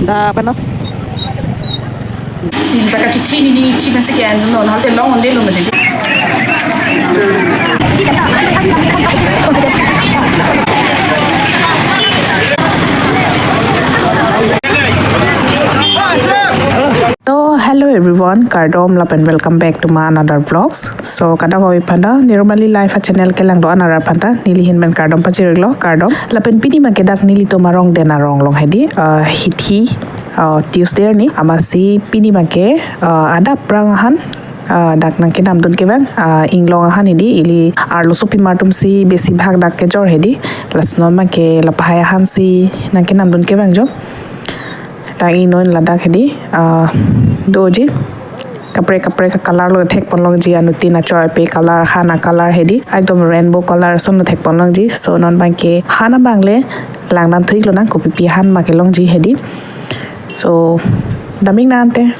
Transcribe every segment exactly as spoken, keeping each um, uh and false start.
Dak pano. Tin taka chichi ni ni chi masih ke anu no, nanti long onde lo mati. So, hello everyone, kardom lapen welcome back to my another vlogs. So, kadokave aphanta, Nirmali Life a channel kelang do-an arat aphanta, neli ahin pen kardom pachiriklo, kardom. Lapen pini abangke dak nelitum arong den arong along hedi, uh, hithi, uh, Tuesday arni, amatsi pini abangke, uh, adap prang ahan, uh, dak nangkenamdun kevang, uh, inglong ahan hedi, ili arloso pimar atumsi besibhag dak kejor hedi, lasi non abangke lapahai ahansi nangkenamdun kevang jo. Tang ingnon ladak hedi, ah, doji. Kaprek kaprek a-color lo thekponlongji, anuttin achoi pe color, han a-color hedi. Ekdom rainbow color ason lo thekponlongji. So non abangke han abang le langdam thu-iklo nang, kopipi han ma kelongji hedi. So damnang nang ante.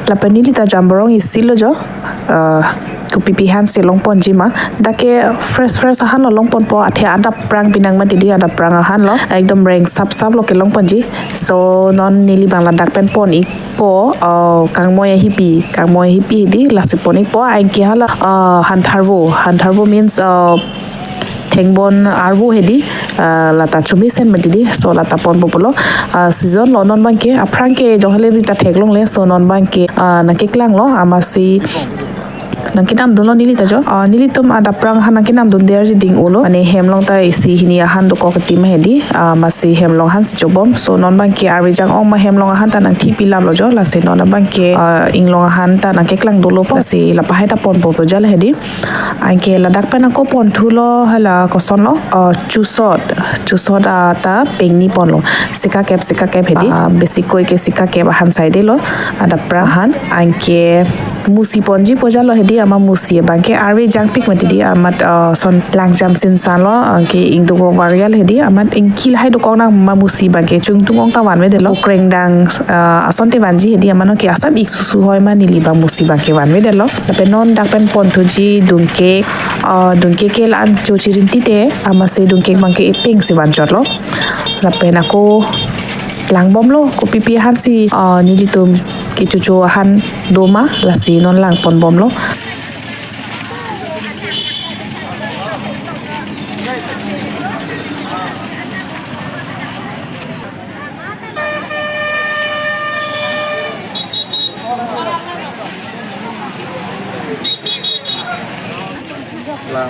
Lapen neli ta jambor-ong isi lo jo, eh, kopipi hansi longponji ma. Dak ke fresh fresh ahan lo longponpo, athe adap prang pinang mati di, adap prang ahan lo. Ekdom reng sap sap lo kelongponji. So non neli abang ladak pen pon-ikpo, eh, kangmoi ahipi, kangmoi ahipi hedi, lasi pon-ikpo, anke hala, eh, hantharvo, hantharvo means, eh, thengbon arvo hedi, ah, lata chumisen mati di, so lata ponpo pulo. Ah, season lo non abangke, aphrang ke jong hale rita theklongle, so non abangke, ah, nangkeklanglo, amatsi nangkenamdunlo neli ta jo. Ah, nelitum adap prang ahan nangkenamdun derji ding ulo. Mane hem along ta isi hini ahan dokok keti ma hedi, ah, amatsi hem along ahansi chobom. So non abangke arve jang-ong ma hem along ahan ta nangthipilaplo jo, lasi non abangke, ah, inglong ahan ta nangkeklang dolo po, lasi lapahai ta ponpo pu jal hedi. Anke ladak pen ako ponthulo hala kosonlo, uh, chusot, chusot ata pengni ponlo. Sikakep, sikakep hedi. Uh, besi koi ke sikakep ahan saide lo, adap prang ahan. Anke musi ponji pu jalo hedi, amat musi abangke arve jangpik mati di, amat, uh, son langjam sinsan lo, anke ingduk vak jal hedi, amat ingkil hai dokok nang ma musi abangke chungtung ong ta vanvedetlo. Krengdang, uh, asonte vanji hedi, amat non ke asap ik susu hoi ma neli abang musi abangke vanvedetlo. Lapen non dak pen ponthuji dungkek, ah, dungkek ke la-an chochirinti te, amatsi dungkek abangke epengsi vanchotlo. Lapen ako langbomlo, kopipi hansi, ah, nelitum kechocho ahan do ma, lasi non langponbomlo.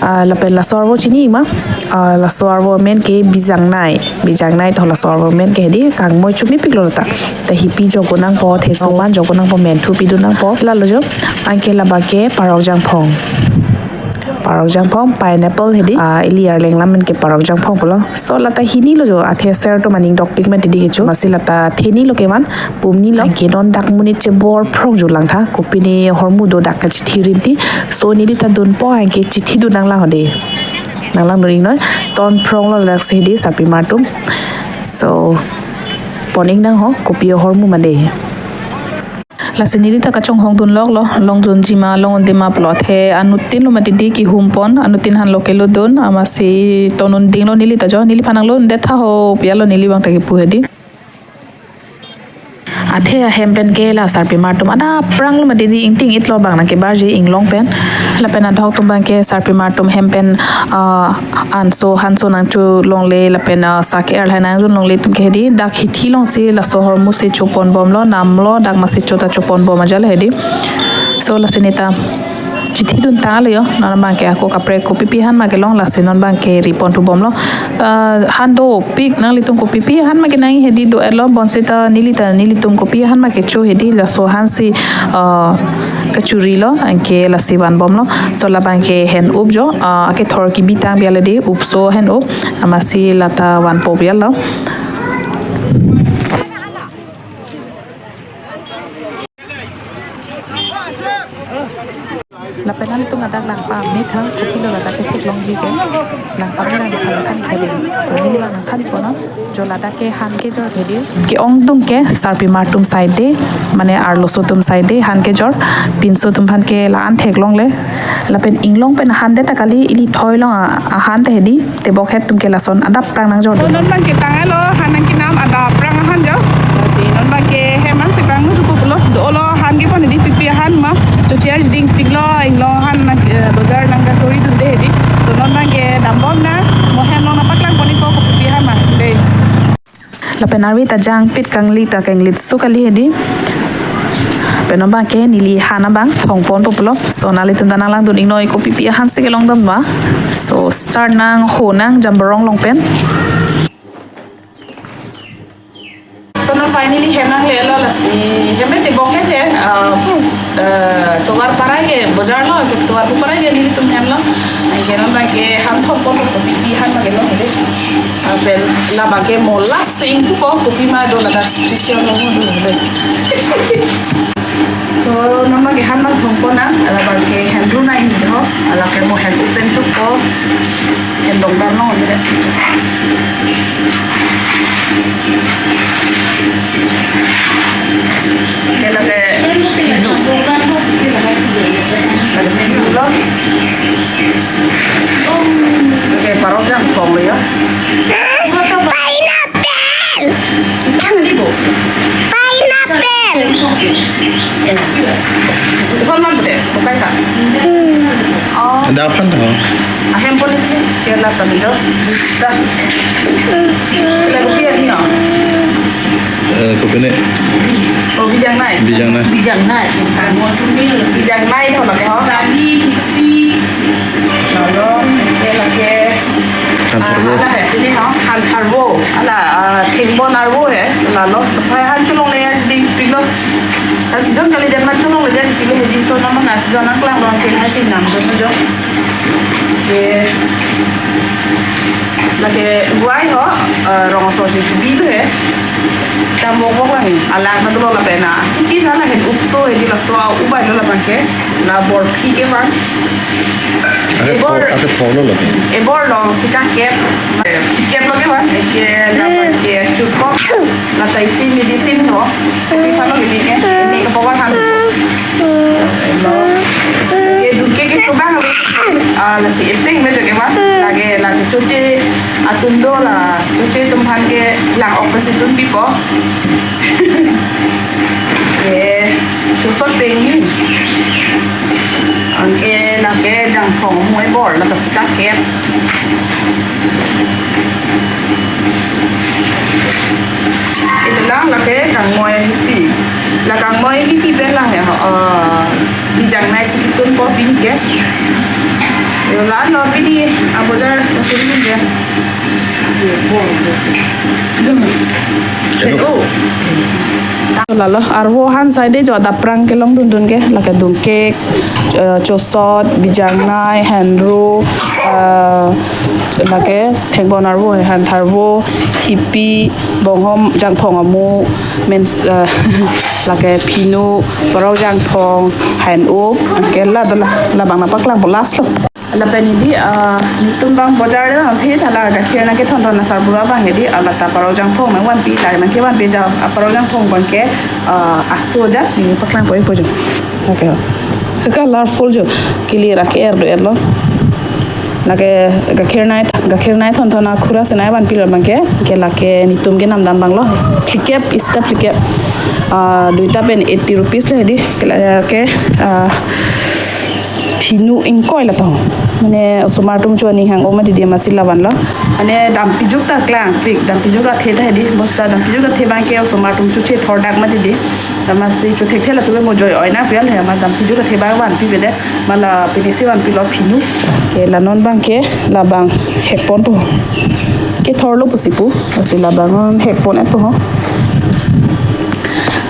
Ah, lapen laso arvo chini ma? Ah, laso arvo amen ke bijangnai. Bijangnai to laso arvo amen ke hedi, kangmoi chumipiklo ta. Ta hipi jok nangpo, theso ban jok nangpo, menthu pidun nangpo. Lalo jo, anke labangke parok jangphong. Parok jangphong, pineapple hedi, ah, ili arleng lam amen ke parok jangphong pulo. So lata hini lo jo, athe ser atum aning dokpik mati di kecho, amatsi lata theni lo kevan, pumni lo. Anke non dak monit chebor phrong jo langtha, kopine ahormu do dak kachithi rinti. So neli ta dunpo, anke chithi dun nanglang hode. Nanglang dun-iknoi, ton phrong lo ladak si hedi sarpimar atum. So pon-ik nang ho, kopi ahormu mande. Lasi neli ta kachonghong dunloklo, longdunji ma, long-unde ma pulo, athe anuttin lo mati di kehum pon, anuttin han lo kelodun, amatsi ton-un dinglo neli ta jo, neliphan nanglo-undet tha ho, pu jalo neli abang ta kepu hedi. Athe ahem pen ke la sarpimar atum adap prang lo mati di, ingting-it lo abang nangkebarji inglong pen, lapen adhok atum abangke sarpimar atum hem pen, ah, anso hanso nangcholongle lapen, ah, sa ke-er lahai nangjunlongle atum ke hedi, dak hithi alongsi laso ahormu si choponbomlo, namlo, dak amatsi cho ta choponbom ajal hedi. So lasi neta chithi dun tanglo jo, non abangke ako kaprek kopipi han ma kelong, lasi non abangke riponthubomlo. Ah, han dopik nanglitum kopipi han ma kenang hedi do-etlo, bonsita neli ta nelitum kopi han ma kecho hedi, laso hansi, ah, kachurilo, anke lasi vanbomlo. So labangke hen-up jo, ah, akethor kebitang pi jalo di, upso hen-up, amatsi lata vanpo pi jalo. Lapen nanglitum ladak langpame tha, kopilo ladak ketheklongji ke. Langpame nang than than thedi. So neli abang nangthan-ikpo non. Jo ladak ke han kejor hedi. Ke-ongdung ke sarpimar atum side, mane arloso atum side han kejor, pinso atum aphan ke la-an theklongle. Lapen inglong pen handet ta kali, ili thoi along a, ahan ta hedi, tebok het atum ke lason adap prang nangjor. So non abangke tanglo, han nangkenam adap prang ahan jo. Pen arve ta jangpit, kangli ta kanglitso kali hedi. Pen non abangke neli han abang thongponpo pulo. So nanglitum ta nanglangdun iknoi, kopipi ahan si kelongdam ma. So start nang, ho nang jamborong along pen. So non finally hem nanglelo, lasi hem tebok le the, ah, ah, tovar parai ke bojar lo, ke tovar pu parai ke nelitum hem lo. Anke non abangke han thongponpo, kopipi han abangke lo hedi. Ah, pen labangke mo last sing ko, kopi ma do, lake special lo mo do hedi. So non abangke han abang thongpon nang, labangke Henru nai ni ho, lake mo Henru pen chukpo, Hen dong dan lo hedi. Ke lake Henru, lake Henru lo. Ke parok jangphong lo ya. Pineapple. Pineapple. Son man pute, bukan kak? Oh. Ada apa tuh? Ahem pon ini, kela kami jo. Dah. Lagu pian ni, oh. Eh, kopi ni? Oh, bijang nai. Bijang nai. Bijang nai. Bijang nai, ho lake, ho. Tadi, pipi. Lalu, dia lagi. Han tharvo. Ah, ala he, sini ho, han tharvo. Ala, ah, thengbon arvo he. Lalo, phai han cholongle ya, ding pilo. Ah, season kalidet ma cholongle det pilo he, ding so nama na season nangklang long ke ha si nam do jo. Ke, lake guai ho, ah, rong so si bi do he. Tam bok bok lang he. Alang ka dolo lapen na. Chichi na la hen upso he, di laso a ubai lo labangke. La borphi ke bang. Ake Ebor, pho-, ake pho lo lake. Ebor long sika kep. Kep lo ke bang. Ke la ke chusko. La ta isi medicine ho. Di palo ini ke. Ini ke power ham. Lo. Ke dungke ke chobang. Ah, lasi epeng me ke bang. Lake, lake choche atum do la. Choche atum aphan ke lang ok pasi dun pipo. Ke chosot peng ni. Anke lake jangphong amu ebor, lake sika kep. Ito lang lake kangmoi hipi. La kangmoi hipi pen lang ya, eh, bijang nai si kitunpo pini ke. Yo la lo pini abojar kurin ya. Hello. Lalo arvo han side jo daprang kelongdun dun ke, lake dungke, eh, chosot, bijang nai, henru, eh, lake thengbon arvo, han tharvo, hipi, bonghom, jangphong amu, men, eh, lake phinu, parok jangphong, hen up, anke la dola, labang nangpaklangpo last lo. Lapen hedi, ah, netum abang bojar de aphi thala gakhir nangkethon thon asarbura abang hedi, ah, lata parok jangphong nangvanpi, la nangkevanpi ja, ah, parok jangphong abangke, ah, aso ja, ne paklangpo-ikpo jo. Okay. Colorful jo. Kili ra ke-er do-er lo. Lake gakhir nai, gakhir nai thon thon akhura si nangvanpi lo abangke, ke lake netum kenamdam abang lo. Phlikep, ista phlikep. Ah, duita pen eighty rupees lo hedi. Ke lake, ah, phinu ingkoi la tong. Mane osomar atum cho aning hang-o mati di amatsi lavan lo. Mane dampijuk ta klangpik, dampijuk athe ta hedi, bosta dampijuk athe abangke osomar atum choche thordak mati di. Damasi chothekthe latum mo joi oi na pial he, ma dampijuk athe abang vanpipe de, ma la pini si vanpi lo phinu. Ke la non abangke, labang hekponpo. Kethor lo pusi pu, lasi labang non hekpon-etpo ho.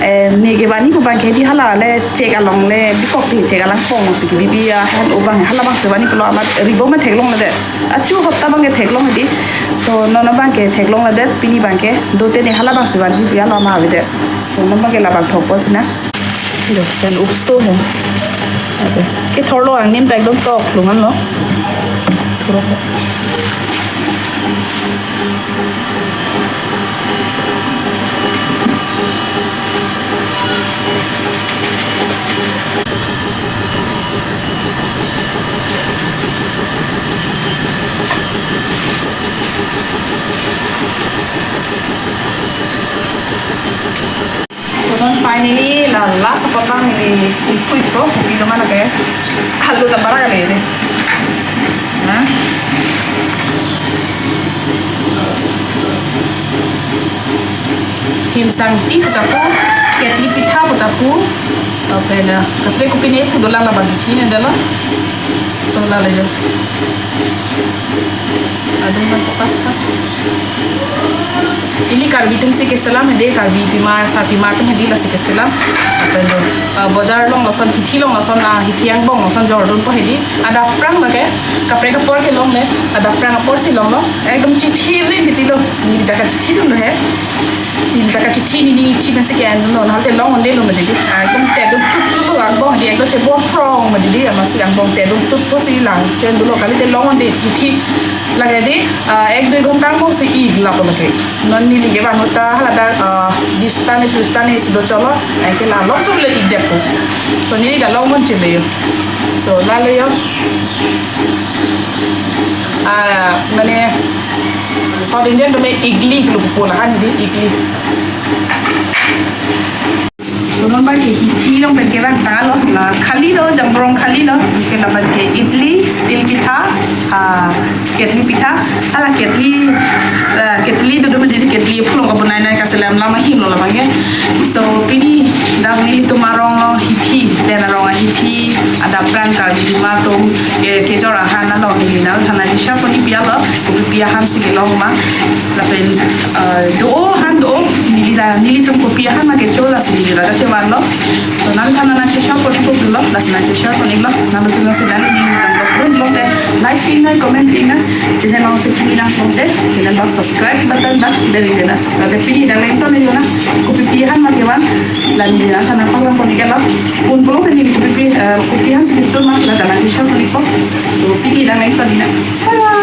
Eh, ne kevani pu abangke di hala le chek along le bikok di chek alang pong si kebi bi ahen o abang hala abang si vani pulo amat ribo ma theklongledet. Achu hopta abangke theklong hedi. So non abangke theklongledet, pini abangke dote ne hala abang si vanji pi alo ma avedet. So non abangke labang thokpo si na. Lo, pen upso he. Okay. Kethor lo angnim ta ekdom tok lung an lo. Thurok. So non finally la last apot abang neli ukhui ko, kopi lo mana ke. Alu tambah lagi ni. Nah. Timsangti pu ta pu, ketli pitha pu ta pu, lapen, ah, kaprek kopine pu dolang laban bichi ne dalo. So lale jo. Adung kan focus tha. Ili Karbi atum si keselam hedi, Karbi pimar, sarpimar atum hedi lasi keselam. Lapen jo, ah, bojar along lason, hithi along lason, ah, hithi angbong lason jordunpo hedi. Adap aphrang lake, kaprek apor kelong le, adap aphrang apor si longlo. Ekdom chithi rin hitilo, neli ta kachithidunlo he. Neli ta kachithi neli chithi pensi ke-endunlo, nahal te long-un-edetlo ma didi. Ah, ekdom tedun tutlo angbong hedi, ekdom chebo phrong ma didi, amatsi angbong tedun tutpo si lang che-endunlo, kalite long-un-edet chithi. Lake di, ah, ek dui ghonta angbong si ik lapo lake. Non neli ke bang ta hala ta, ah, bis ta ne, tris ta ne si do cholo, eh, ke la long sum le ik detpo. So neli ta long-un-echelo. So lale jo. Ah, mane South Indian atum idli kilo pupo lahan di idli. So non bang ke hithi along pen kevang tanglo, la khali lo, jamrong khali lo, ke laban ke idli, til pitha, ah, ketli pitha, hala ketli, ah, ketli dodo ma didi, ketli pulong kabonai nai kaselam lama him lo labang ke. So pini dak nelitum arong lo hithi, den arong ahithi, adap aphrang Karbi atum, eh, kejor ahan along neli nangthan nangji share pon-ik pi alo, kopi pi ahan si kelong ma. Lapen, eh, do-o han do-o, neli ta, nelitum kopi ahan ma kecho lasi neli ta kachevanlo. So nangthan nangcheshare pon-ikpo pulo, lasi nangcheshare pon-iklo, nangtum si nangli nangtum pun lo te, like pi nang, comment pi nang, channel along si pi nang lo te, channel along subscribe button dak, bell icon dak. Late pini dak lengton neli na, kopi pi ahan ma kevan, la neli nangthan nangpaklang pon-iklo, pun pulo te neli kopi pi, eh, kopi ahan si kecho ma, la ta nangcheshare pon-ikpo. So pini dak lengton neli na. Bye bye.